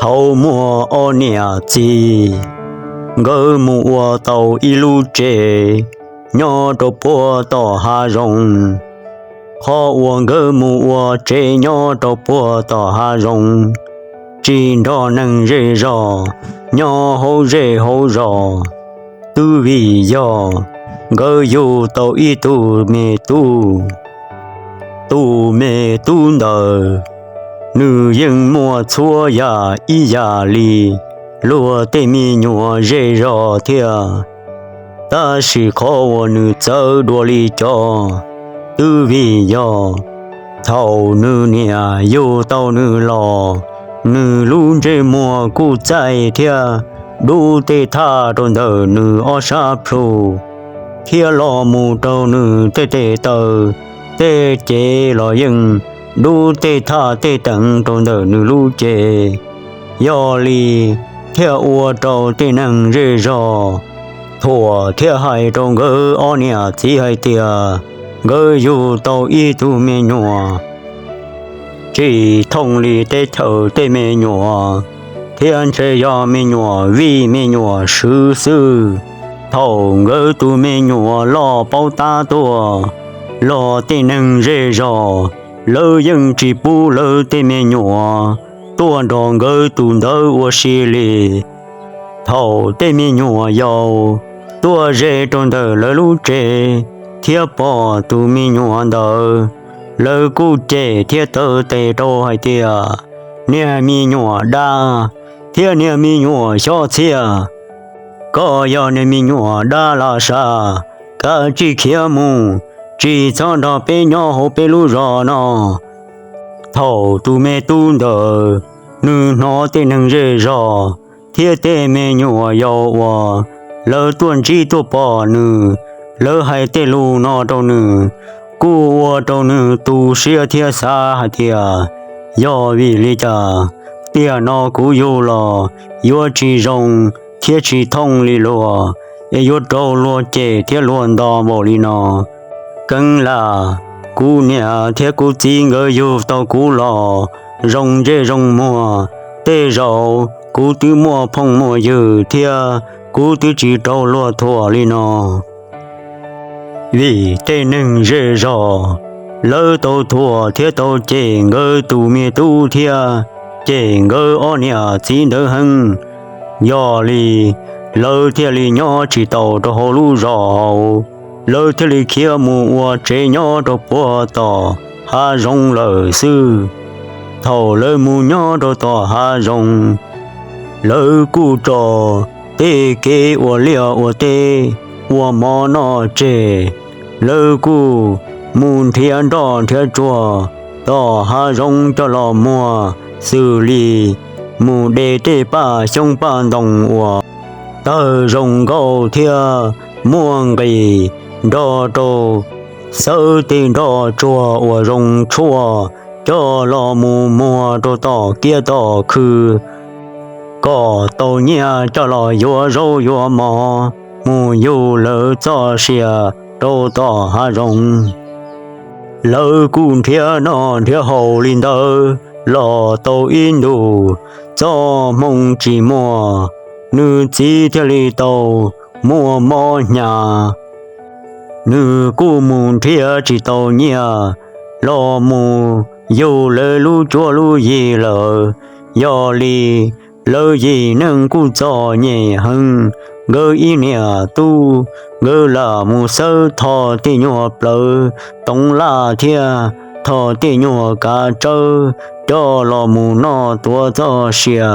Thaum muaj ob niam txiv, nkawd mus ua tau ib lub tsev nyob rau puag tom hav zoov. Qhov uas nkawd mus ua tsev nyob rau puag tom hav zoov, tsis nrog neeg zej zog nyob hauv zej hauv zos, twb vim yog nkawd yug tau ib tug me tub. Tus me tub ntawd, nws yeej muaj txhua yam ib yam li luag tej me nyuam zej zog thiab. Tab sis qhov uas nws txawv dua li cov, twb vim yog thaum nws niam yug tau nws los, nws lub ntsej muag kuj txaij thiab dub tej thaj rau ntawm nws ob sab plhu, thiab los mus rau nws tej tes taw, tej cev los yeej dub tej thaj tej teev rau ntawm nws lub cev. Yog li thiaj ua rau tej neeg zej zog thuam thiab hais rau nkawd ob niam txiv hais tias nkawd yug tau ib tug me nyuam tsis thooj li teb chaws tej me nyuam, thiab ntshe yog me nyuam vij me nyuam swv xwb. Thaum nkawd tus me nyuam loj paub tab tuaj los tej neeg zej zog lawv yeej tsis pub lawv tej me nyuam tuaj nrog nkawd tus ntawd ua si li. Thaum tej me nyuam yaus tuaj ze rau ntawm lawv lub tsev thiab pom tus me nyuam ntawd, lawv kuj cem thiab taw tes rau hais tias, Niag me nyuam dab thiab niag me nyuam xyob txhiaj! Koj yog niag me nyuam dab los sav, kav tsij khiav mus, tsis txhob nrog peb nyob hauv peb lub zos no. Thaum tus me tub ntawd nws hnov tej neeg zej zog thiab tej me nyuam yaus uas lawv tuaj ntsib tuaj pom nws, lawv hais tej lus no rau nws, kuj ua rau nws tu siab thiab xav hais tias, Yog vim li cas tiam no kuv yug los yuav tsis zoo thiab tsis thooj li luag, es yuav raug luag cem thiab luag nto npaum li no? Keev lam kuv niam thiab kuv txiv nkawd yug tau kuv los zoo ntsej zoo muag, tej zaum kuv twb muaj phooj muaj ywg thiab kuv twb tsis raug luag thuam li no. Vim tej neeg zej zog lawv tau thuam thiab tau cem nkawd tus me tub thiab cem nkawd ob niam txiv ntawd heev, yog li lawv thiaj li nyob tsis tau rau hauv lub zos hauv, lawv thiaj li khiav mus ua tsev nyob rau puag tom hav zoov lawm xwb. Thaum lawv mus nyob rau tom hav zoov, lawv kuj tso tej kev ua liaj ua teb, ua mov noj tseg, lawv kuj mus nrhiav nroj nrhiav tsuag tom hav zoov coj los muag, xws li mus de tej paj xyoob paj ntoo uas tawg zoo nkauj thiab muaj nqis, nrog rau xawb tej nroj tsuag uas zoo tshuaj coj los mus muag rau tom kiab tom khw, kom tau nyiaj coj los yuav zaub yuav mov mus yug lawv txoj sia rau tom hav zoov. Lawv kuj nrhiav noj nrhiav haus li ntawd los tau ib ntus, txoj hmoo tsis muaj, nws txiv thiaj li tau muaj mob hnyav. Nws kuj mus nrhiav tsis tau nyiaj los mus yug lawv lub cuab lub yig lawm, yog li lawv yim neeg kuj txom nyem heev. Nkawd ib niam tub, nkawd lam mus xawb tho tej nyuag plawv toov laj thiab tho tej nyuag kav tsawb coj los mus noj tuav txoj sia.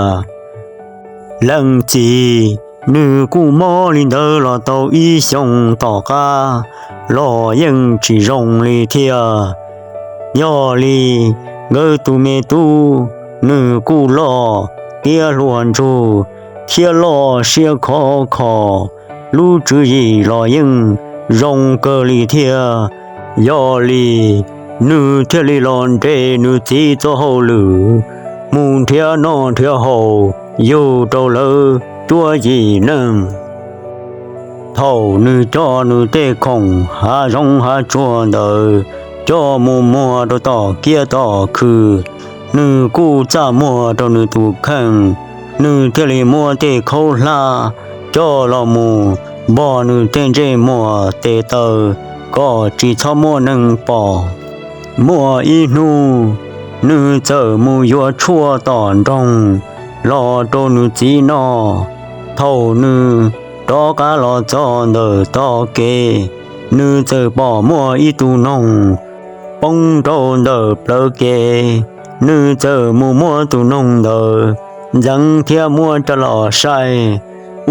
Leej txiv nws kuj mob li ntawd los tau ib xyoos tom qab los yeej tsis zoo li thiab. Yog li nkawd tus me tub nws kuj loj tiab hluas ntsug thiab loj siab khov kho, lub tswv yim los yeej zoo kawg li thiab. Yog li nws thiaj li los nres nws txiv txoj hauj lwm mus nrhiav noj nrhiav haus yug rau lawv cuab yim neej. Thaum nws coj nws tej khoom hav zoov hav tsuag ntawd coj mus muag rau tom kiab tom khw, nws kuj txaj muag rau nws tus kheej, nws thiaj li muab tej khaub hlab coj los mus npog nws tej ntsej muag tes taw kom tsis txhob muaj neeg pom. Muaj ib hnub, nws txawm mus yuav tshuaj tom nroog los rau nws txiv noj. Thaum nws rov qab los txog ntawm tog kev, nws txawm pom muaj ib tug noog poob rau ntawm plawv kev. Nws txawm mus muab tus noog ntawd ntxeev thiab muab coj los saib,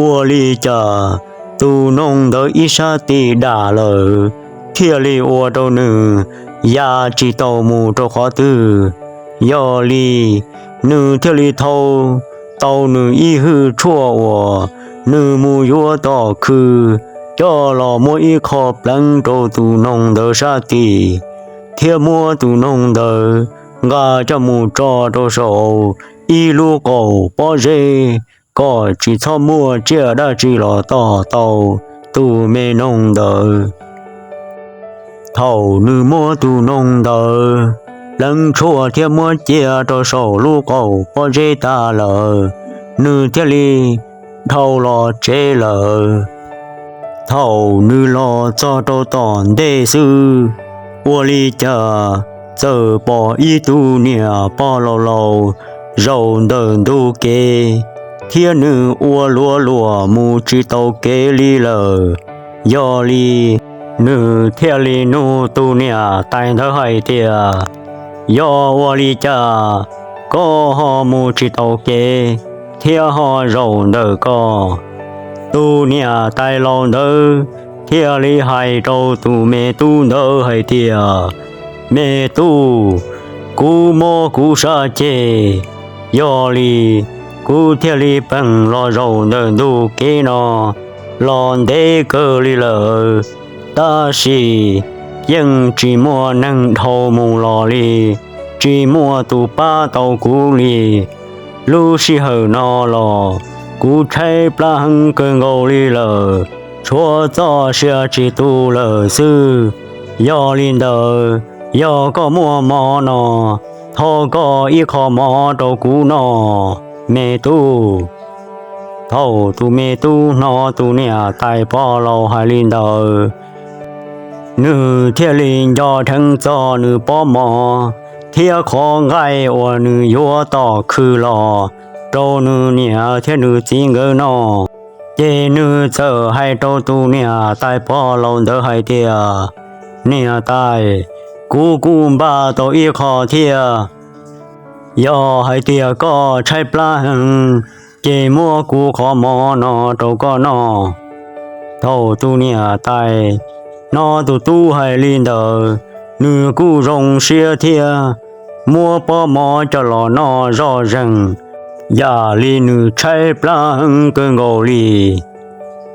ua li cas tus noog ntawd ib sab tes dam lawm, thiaj li ua rau nws ya tsis tau mus rau qhov twg. Yog li, nws thiaj li thau tau nws ib hwj tshuaj uas nws mus yuav tom khw coj los muab ib qho pleev rau tus noog ntawd sab tes, thiab muab tus noog ntawd nqa coj mus tso rau saum ib lub qaum pob zeb kom tsis txhob muaj tsiaj dab tsi los tom tau tus me noog ntawd. Thaum nws muab tus noog ntawd pleev tshuaj thiab muab cia rau saum lub qaum pob zeb tas lawm, nws thiaj li dhau los tsev lawm. Thaum nws los txog rau tom ntej xwb, ua li cas txawm pom ib tug niam pog laus laus zaum ntawm ntug kev, thiab nws ua luav luam mus tsis tau kev li lawm. Yog li, nws thiaj li nug tus niam tais ntawd hais tias, Yog ua li cas koj ho mus tsis tau kev thiab ho zaum ntawm ko? Tus niam tais laus ntawd thiaj li hais rau tus me tub ntawd hais tias, Me tub, kuv mob kuv sab ceg, yog li kuv thiaj li peem los zaum ntawm ntug kev no los ntev kawg li lawm, tab sis yeej tsis muaj neeg dhau mus los li, tsis muaj tus pab tau kuv li. Lub sij hawm no los kuv tshaib plab heev kawg nkaus li lawm, tshuav txoj sia tsis tu lawm xwb. Yog li ntawd, yog koj muaj mov no, thov koj ib qho mov rau kuv noj, me tub. Thaum tus me tub hnov tus niam tais pog laus hais li ntawd, nws thiaj li nco dheev txog nws pob mov thiab qhov nqaij uas nws yuav tom khw los rau nws niam thiab nws txiv nkawd noj. Ces nws txawm hais rau tus niam tais pog laus ntawd hais tias, Niam tais, kuv kuj npaj tau ib qho thiab. Yog hais tias koj tshaib plab heev, ces muab kuv qhov mov no rau koj noj. Thaum tus niam tais hnov tus tub hais li ntawd, nws kuj zoo siab thiab muab pob mov coj los noj zoj zeeg, yam li nws tshaib plab heev kawg nkaus li.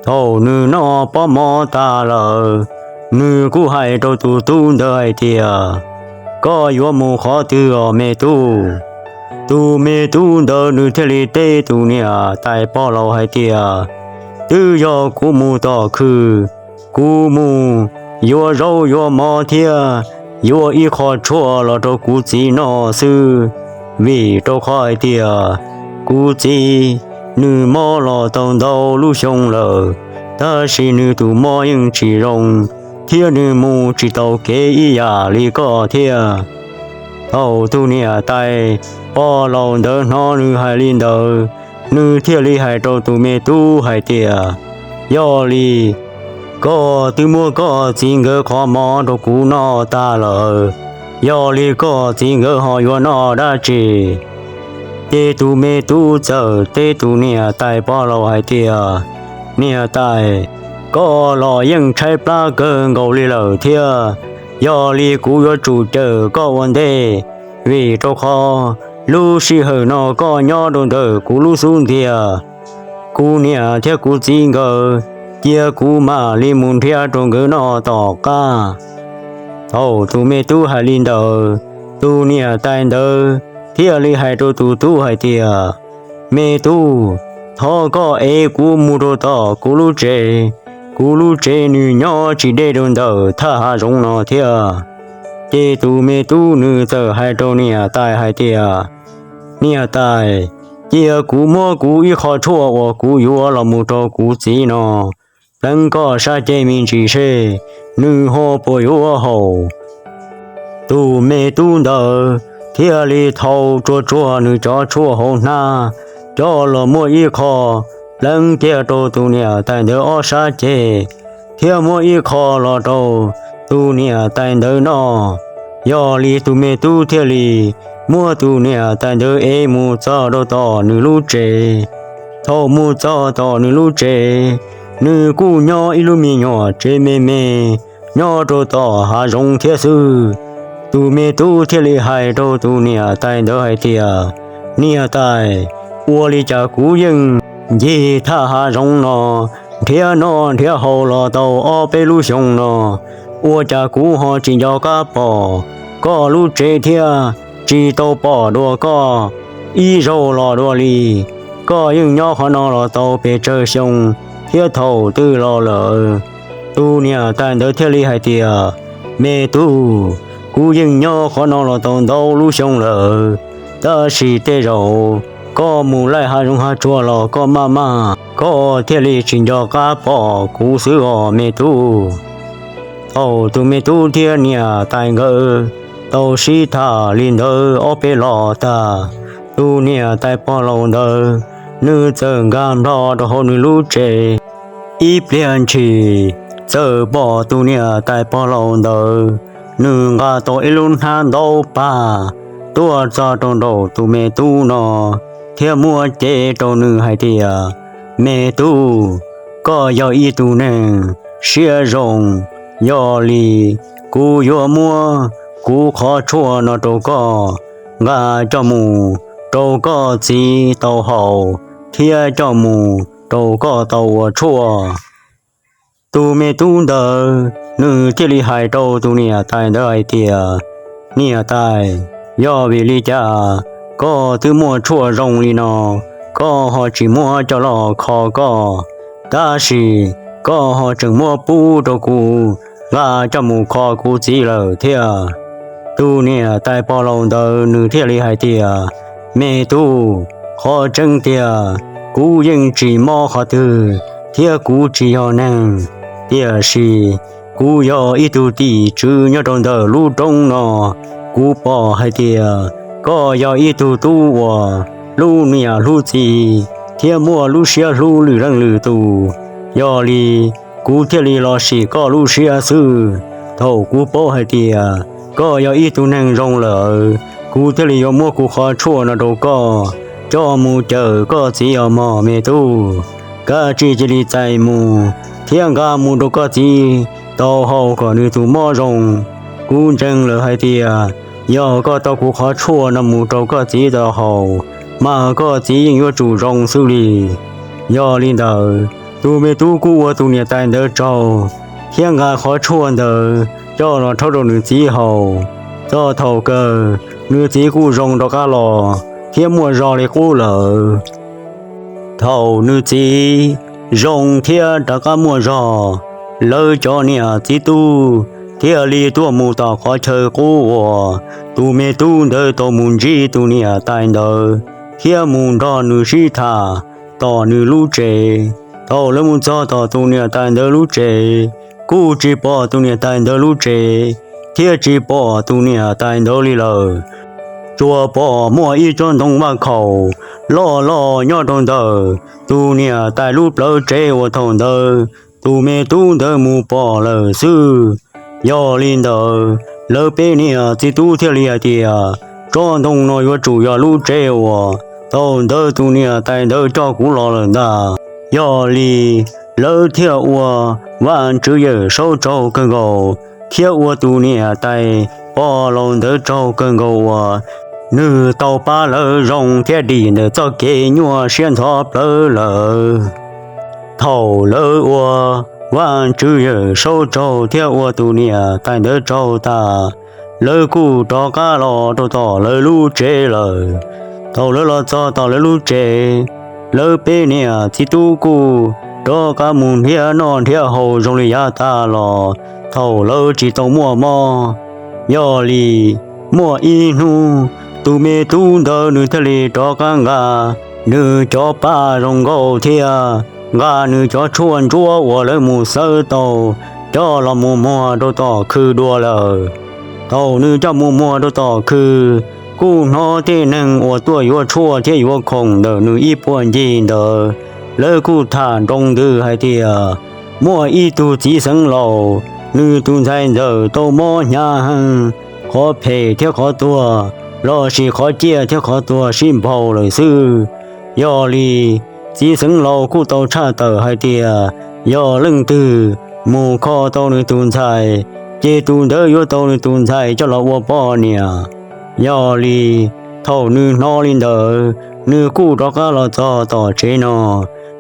Thaum nws noj pob mov tas lawm, nws kuj hais rau tus tub ntawd hais tias, Koj yuav mus qhov twg os me tub? Tus me tub ntawd nws thiaj li teb tus niam tais pog laus hais tias, Twb yog kuv mus tom khw, kuv mus yuav zaub yuav mov thiab yuav ib qho tshuaj los rau kuv txiv noj xwb. Vim rau qhov hais tias kuv txiv nws mob los tau ntau lub xyoo lawm, tab sis nws tus mob yeej tsis zoo, thiab nws mus tsis tau kev ib yam li koj thiab. Thaum tus niam tais pog laus ntawd hnov nws hais li ntawd, nws thiaj li hais rau tus me tub hais tias, Yog li, koj twb muab koj txiv nkawd qhov mov rau kuv noj tag lawm, yog li koj txiv nkawd ho yuav noj dab tsi? Ces tus me tub txawm teb tus niam tais pog laus hais tias, Niam tais, koj los yeej tshaib plab kawg nkaus li lawm thiab, yog li kuv yuav tsum cawm koj ua ntej, vim rau qhov lub sij hawm no koj nyob rau ntawm kuv lub xub ntiag. Kuv niam thiab kuv txiv nkawd cia kuv mam li mus nrhiav rau nkawd noj tom qab. Thaum tus me tub hais li ntawd, tus niam tais ntawd thiaj li hais rau tus tub hais tias, Me tub, thov koj ev kuv mus rau tom kuv lub tsev. Kuv lub tsev nws nyob tsis deb rau ntawm thaj hav zoov no thiab. Ces tus me tub nws txawm hais rau niam tais hais tias, Niam tais, cia kuv muab kuv ib qho tshuaj uas kuv yuav los mus rau kuv txiv no pleev koj sab ceg me ntsis seb nws ho puas yuav haum. Tus me tub ntawd thiaj li thau tsuag tsuag nws cov tshuaj hauv hnab coj los muab ib qho pleev kiag rau tus niam tais ntawd ob sab ceg, thiab muab ib qho los rau tus niam tais ntawd noj. Yog li tus me tub thiaj li muab tus niam tais ntawd ev mus txog rau tom nws lub tsev. Thaum mus txog tom nws lub tsev, nws kuj nyob ib lub me nyuam tsev me me nyob rau tom hav zoov thiab xwb. Tus me tub thiaj li hais rau tus niam tais ntawd hais tias, Niam tais, ua li cas kuv yeej ncig thaj hav zoov no nrhiav noj nrhiav haus los tau ob peb lub xyoo no, ua cas kuv ho tsis nco qab pom koj lub tsev thiab tsis tau pom dua koj ib zaug los dua li? Koj yeej nyob qhov no los tau pes tsawg xyoo thiab thaum twg los lawm? Tus niam tais ntawd thiaj li hais tias, Me tub, kuv yeej nyob qhov no los tau ntau lub xyoo lawm, tab sis tej zaum koj mus laij hav zoov hav tsuag los koj maj maj, koj thiaj li tsis nco qab pom kuv xwb os me tub. Thaum tus me tub thiab niam tais nkawd tau sib tham li ntawd ob peb los tag, tus niam tais pog laus ntawd nws txawm nkag nplo rau hauv nws lub tsev. Ib pliag ntshis txawm pom tus niam tais pog laus ntawd nws nqa tau ib lub hnab ntaub pag tuaj txog rau nraum tus me tub no, thiab muab cev rau nws hais tias, Me tub, koj yog ib tug neeg siab zoo, yog li kuv yuav muab kuv qhov tshuaj no rau koj nqa coj mus rau koj txiv tau haus thiab coj mus rau koj tau ua tshuaj. Tus me tub ntawd nws thiaj li hais rau tus niam tais ntawd hais tias, Niam tais, yog vim li cas koj twb muaj tshuaj zoo li no, koj ho tsis muab coj los kho koj, tab sis koj ho tseem muab pub rau kuv nqa coj mus kho kuv txiv lawm thiab? Tus niam tais pog laus ntawd nws thiaj li hais tias, Me tub, qhov tseeb tiag, kuv yeej tsis mob qhov twg thiab kuv tsis yog neeg, tiam sis kuv yog ib tug tim tswv nyob rau ntawm lub roob no. Kuv pom hais tias koj yog ib tug tub uas hlub niam hlub txiv thiab muaj lub siab hlub lwm leej lwm tus, yog li kuv thiaj li los sim koj lub siab xwb. Thaum kuv paub hais tias koj yog ib tug neeg zoo lawm, kuv thiaj li yuav muab kuv qhov tshuaj no rau koj coj mus cawm koj txiv os mog me tub. Kav tsij cia li txais mus thiab nqa mus rau koj txiv tau haus kom nws tus mob zoo. Kuv ntseeg lawm hais tias yog koj tau kuv qhov tshuaj no mus rau koj txiv tau haus, mas koj txiv yeej yuav tsum zoo xwb li. Yog li ntawd, tus me tub kuj ua tus niam tais ntawd tsaug thiab nqa qhov tshuaj ntawd coj los rhaub rau nws txiv haus. Txog thaum kawg, nws txiv kuj zoo rov qab los thiab muaj zog li qub lawm. Thaum nws txiv zoo thiab rov qab muaj zog, lawv cov niam txiv tub thiaj li tuaj mus tom qhov chaw qub uas tus me tub ntawd tau mus ntsib tus niam tais ntawd thiab mus nrog nws sib tham tom nws lub tsev. Thaum lawv mus txog tom tus niam tais ntawd lub tsev, kuj tsis pom tus niam tais ntawd lub tsev thiab tsis pom tus niam tais ntawd li lawm. Tsuas pom muaj ib tsob ntoo vaj khaum loj loj nyob rau ntawm tus niam tais lub plawv tsev uas thaum ntawd tus me tub ntawd mus pom lawm xwb. Yog li ntawd, lawv peb niam txiv tub thiaj li hais tias tsob ntoo no yuav tsum yog lub tsev uas thaum ntawd tus niam tais ntawd coj kuv los lawm ntag. Yog li, lawv thiaj ua Vaj Tswv Yawm Saub tsaug kawg nkaus thiab ua tus niam tais pog laus ntawd tsaug kawg nkaus uas nws tau pab lawv zoo thiab dim ntawm txoj kev nyuaj siab ntxhov plawv lawm. Thaum lawv ua Vaj Tswv Yawm Saub tsaug thiab ua tus niam tais ntawd tsaug tas, lawv kuj rov qab los rau tom lawv lub tsev lawm. Thaum lawv los txog tom lawv lub tsev, lawv peb niam txiv tub kuj rov qab mus nrhiav noj nrhiav haus zoo li yav tas los thaum lawv tsis tau muaj mob. Yog li muaj ib hnub tus me tub ntawd nws thiaj li rov qab nqa nws cov paj zoo nkauj thiab nqa nws cov tshuaj ntsuab uas lawv mus xawb tau coj los mus muag rau tom khw dua lawm. Thaum nws coj mus muag rau tom khw, kuj hnov tej neeg uas tuaj yuav tshuaj thiab yuav khoom ntawm nws ib puag ncig ntawd, lawv kuj tham nroo ntws hais tias muaj ib tug txiv xeev laus, nws tus ntxhais ntxawm tau mob hnyav heev, qhov phem thiab qhov tuag lossis qhov ciaj thiab qhov tuag sib npaug lawm xwb. Yog li txiv xeev laus kuj tau tshaj tawm hais tias yog leej twg mus kho tau nws tus ntxhais, ces tus ntawd yuav tau nws tus ntxhais coj los ua poj niam. Yog li thaum nws hnov li ntawd, nws kuj rov qab los txog tom tsev no,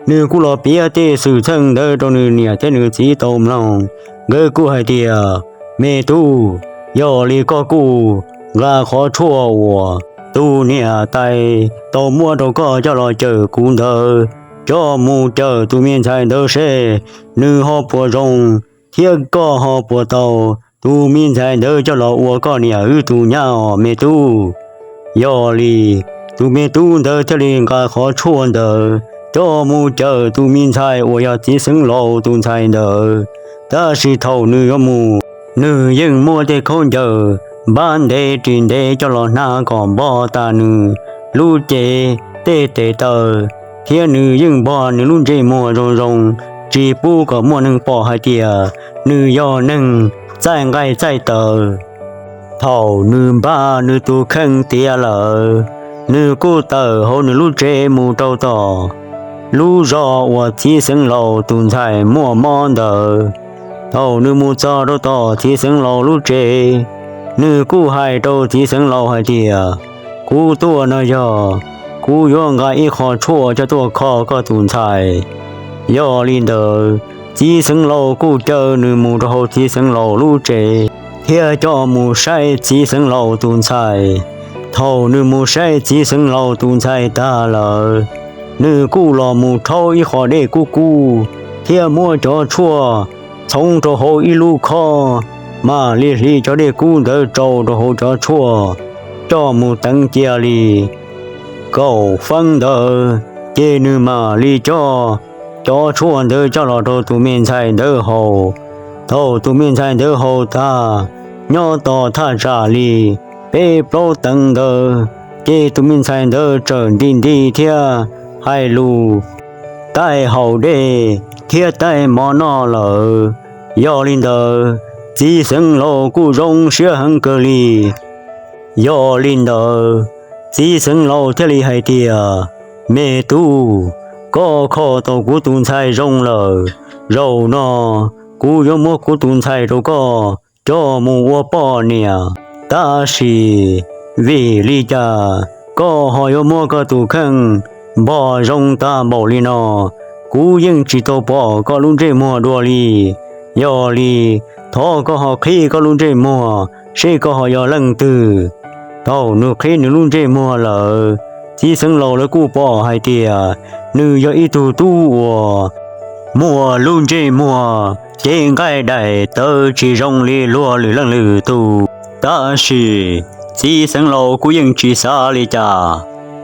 nws kuj los piav tej xwm txheej ntawd rau nws niam thiab nws txiv tau mloog. Nkawd kuj hais tias, me tub, yog li koj kuj nqa qhov tshuaj uas tus niam tais tau muab rau koj coj los cawm kuv ntawd coj mus cawm tus me ntxhais ntawd seb nws ho puas zoo thiab koj ho puas tau tus me ntxhais ntawd coj los ua koj niam wb tus nyab os me tub. Yog li tus me tub ntawd thiaj li nqa qhov tshuaj ntawd coj mus cawm tus me ntxhais uas yog txiv xeev laus tus ntxhais ntawd. Tab sis thaum nws yuav mus, nws yeej muab tej khaub ncaws npab ntev ris ntev coj los hnav kom npog tas nws lub cev tej tes taw, thiab nws yeej npog nws lub ntsej muag zoo zoo, tsis pub kom muaj neeg pom hais tias nws yog neeg txaij nqaij txaij tawv. Thaum nws npaj nws tus kheej tiav lawm, nws kuj tawm hauv nws lub tsev mus rau tom lub zos uas txiv xeev laus tus ntxhais muaj mob ntawd. Thaum nws mus txog rau tom txiv xeev laus lub tsev, nws kuj hais rau txiv xeev laus hais tias, kuv tuaj no yog kuv yuav nqa ib qho tshuaj coj tuaj kho koj tus ntxhais. Yog li ntawd, txiv xeev laus kuj caw nws mus rau hauv txiv xeev laus lub tsev thiab coj mus saib txiv xeev laus tus ntxhais. Thaum nws mus saib txiv xeev laus tus ntxhais tag lawm, nws kuj los mus rhaub ib qho dej kub kub thiab muab cov tshuaj txhoov rau hauv ib lub khob, mam li hliv cov dej kub ntawd tsau rau hauv cov tshuaj coj mus teev cia li kaum feeb ntawd, ces nws mam li coj cov tshuaj ntawd coj los rau tus me ntxhais ntawd haus. Thaum tus me ntxhais ntawd haus tag, nyob tos thaj tsam li peb plaub teev ntawd, ces tus me ntxhais ntawd txawm nti nti thiab hais lus, taij haus dej thiab taij mov noj lawm. Yog li ntawd, txiv xeev laus kuj zoo siab heev kawg li. Yog li ntawd, txiv xeev laus thiaj li hais tias, me tub, koj kho tau kuv tus ntxhais zoo lawm, zaum no kuv yuav muab kuv tus ntxhais rau koj coj mus ua poj niam. Tab sis vim li cas koj ho yuav muab koj tus kheej npog zoo tag npaum li no? Kuv yeej tsis tau pom koj lub ntsej muag dua li. Yog li, thov koj ho qhib koj lub ntsej muag seb koj ho yog leej twg. Thaum nws qhib nws lub ntsej muag lawm, txiv xeev laus lawv kuj pom hais tias nws yog ib tug tub uas muaj lub ntsej muag cev nqaij daim tawv tsis zoo li luag lwm leej lwm tus. Tab sis txiv xeev laus kuj yeej tsis xav li cas,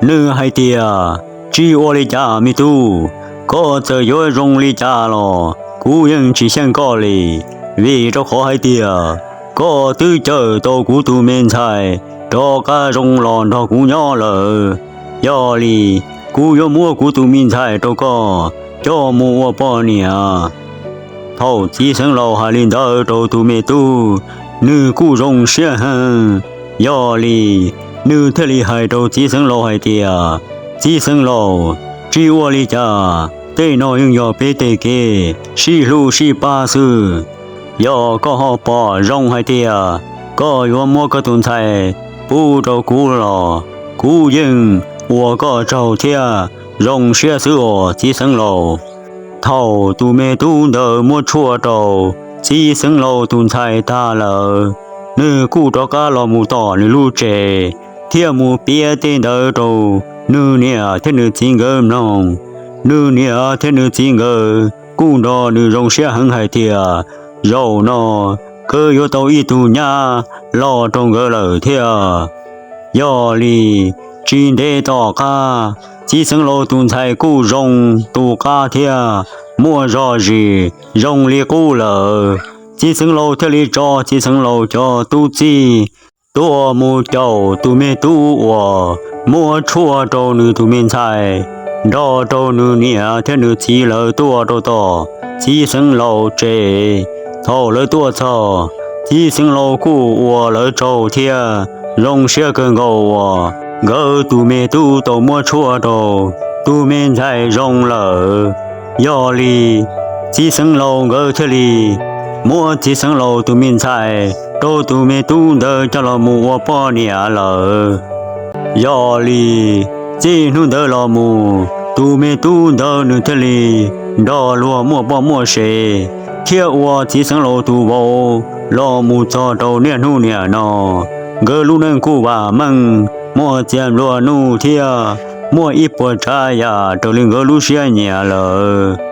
nws hais tias, tsis ua li cas me tub, koj txawm yuav zoo li cas los kuv yeej tsis xyeej koj li, vim rau qhov hais tias koj twb cawm tau kuv tus me ntxhais rov qab zoo los nrog kuv nyob lawm. Yog li, kuv yuav muab kuv tus me ntxhais rau koj coj mus ua poj niam. Thaum txiv xeev laus hais li ntawd rau tus me tub, nws kuj zoo siab heev. Yog li, nws thiaj li hais rau txiv xeev laus hais tias, txiv xeev laus, tsis ua li cas, tej no yeej yog peb tej kev sib hlub sib pab xwb. Yog koj ho pom zoo hais tias koj yuav muab koj tus ntxhais pub rau kuv los kuv yeej ua koj tsaug thiab, zoo siab xwb os txiv xeev laus. Thaum tus me tub ntawd muab tshuaj rau txiv xeev laus tus ntxhais tag lawm, nws kuj rov qab los mus tom nws lub tsev thiab mus piav tej ntawd rau nws niam thiab nws txiv nkawd mloog. Nws niam thiab nws txiv nkawd kuj nrog nws zoo siab heev hais tias, zaum no nkawd yuav tau ib tug nyab los rau nkawd lawm thiab. Yog li tsis ntev tom qab, txiv xeev laus tus ntxhais kuj zoo tu qab thiab muaj zog zis zoo li qub lawm. Txiv xeev laus thiaj li tso txiv xeev laus cov tub txib tuaj mus caum tus me tub uas muab tshuaj rau nws tus me ntxhais nrog rau nws niam thiab nws txiv lawv tuaj rau tom txiv xeev laus tsev. Thaum lawv tuaj txog, txiv xeev laus kuj ua lawv tsaug thiab zoo siab kawg nkaus uas nkawd tus me tub tau muab tshuaj rau tus me ntxhais zoo lawm. Yog li txiv xeev laus nkawd thiaj li muab txiv xeev laus tus me ntxhais rau tus me tub ntawd coj los mus ua poj niam lawm. Yog li txij hnub ntawd los mus tus me tub ntawd nws thiaj li nrog luag muaj poj muaj sev, thiab ua txiv xeev laus tus vauv los mus txog rau niaj hnub niam no. Nkawd lub neej kuj vam meej, muaj txiag nplua nuj thiab muaj ib puas tsav yam raws li nkawd lub siab nyiam lawm.